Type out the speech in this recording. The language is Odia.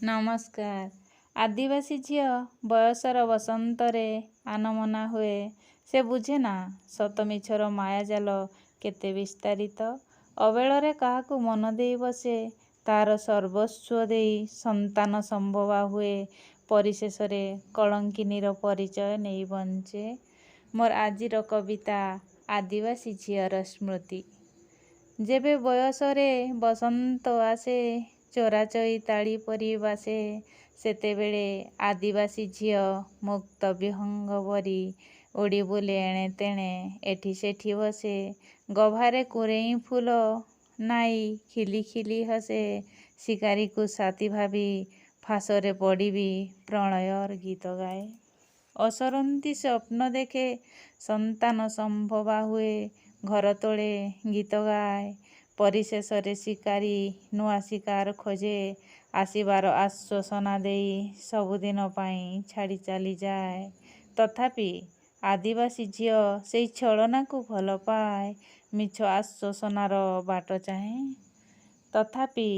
ନମସ୍କାର। ଆଦିବାସୀ ଝିଅ ବୟସର ବସନ୍ତରେ ଆନମନା ହୁଏ। ସେ ବୁଝେନା ସତ ମିଛର ମାୟାଜାଲ କେତେ ବିସ୍ତାରିତ। ଅବେଳରେ କାହାକୁ ମନ ଦେଇ ବସେ। ତା'ର ସର୍ବସ୍ୱ ଦେଇ ସନ୍ତାନ ସମ୍ଭବା ହୁଏ, ପରିଶେଷରେ କଳଙ୍କିନୀର ପରିଚୟ ନେଇ ବଞ୍ଚେ। ମୋର ଆଜିର କବିତା ଆଦିବାସୀ ଝିଅର ସ୍ମୃତି। ଯେବେ ବୟସରେ ବସନ୍ତ ଆସେ, ଚୋରା ଚଇତାଳି ପରି ବାସେ, ସେତେବେଳେ ଆଦିବାସୀ ଝିଅ ମୁକ୍ତ ବିହଙ୍ଗ ପରି ଉଡ଼ି ବୁଲେ ଏଣେ ତେଣେ, ଏଠି ସେଠି ବସେ। ଗଭାରେ କୁରେଇଁ ଫୁଲ ନାଇ ଖିଲି ଖିଲି ହସେ। ଶିକାରୀକୁ ସାଥୀ ଭାବି ଫାଶରେ ପଡ଼ିବି ପ୍ରଣୟର ଗୀତ ଗାଏ। ଅସରନ୍ତି ସ୍ୱପ୍ନ ଦେଖେ, ସନ୍ତାନ ସମ୍ଭବା ହୁଏ, ଘର ତୋଳେ, ଗୀତ ଗାଏ। ପରିଶେଷରେ ଶିକାରୀ ନୂଆ ଶିକାର ଖୋଜେ, ଆସିବାର ଆଶ୍ୱାସନା ଦେଇ ସବୁଦିନ ପାଇଁ ଛାଡ଼ି ଚାଲିଯାଏ। ତଥାପି ଆଦିବାସୀ ଝିଅ ସେଇ ଛଳନାକୁ ଭଲପାଏ, ମିଛ ଆଶ୍ୱାସନାର ବାଟ ଚାହେଁ। ତଥାପି